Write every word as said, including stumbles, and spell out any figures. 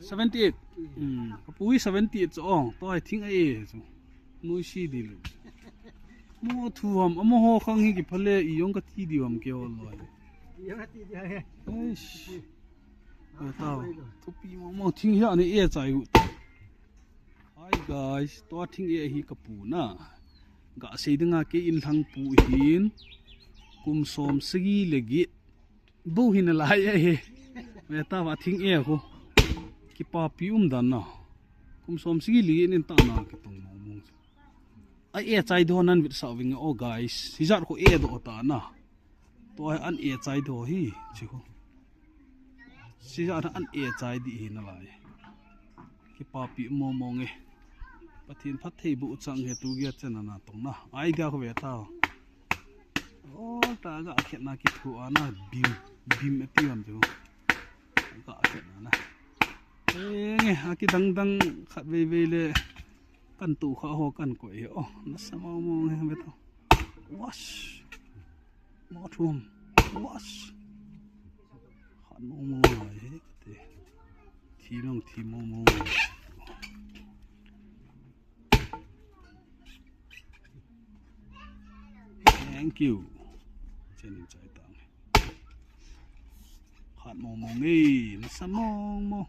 Seventy eight. Hmm. Kapu hi seventy eight chu ong. Tua hi thing a e chu. Nuisi di lou. Mo thu ham, amaho khang hi kiphale, i jong kati di ham kei ho loi. Eish. Tao. Thupi mo mo thing hi ani e chai u. Hi guys, tua thing e hi kapu na. Ga sei dinga kei in lhang pu hin. Kum som sagi le get. Bu hin alai e hi. Ve tao a thing e khu. Kipapi um dan na. Kum som sagi le get in ta na kitong mo mo. A e chai di ho nan vetsah vinge o guys. Hijat khu e doh ta na. Tua hi an e chai di ho hi. Chi khu. Hijat an e chai di hi nalai. Kipapi mo mo nge. Pathen phattheiboh chang he tu giat chen ana tong na. Idea khu ve tao. O ta ga khet na kithu ana bim. Bim ati ham chu. Ga khet na na. E nge, a kidang dang khat vei vei le kan tu kha ho kan koi he. O, nasa mo mo nge ve tao. Wash. Mo thum. Wash. Khat mo mo nge he kati. Thi mong thi mo mo. Thank you. Chen in chai tang. Khat mo mo nge, nasa mo mo.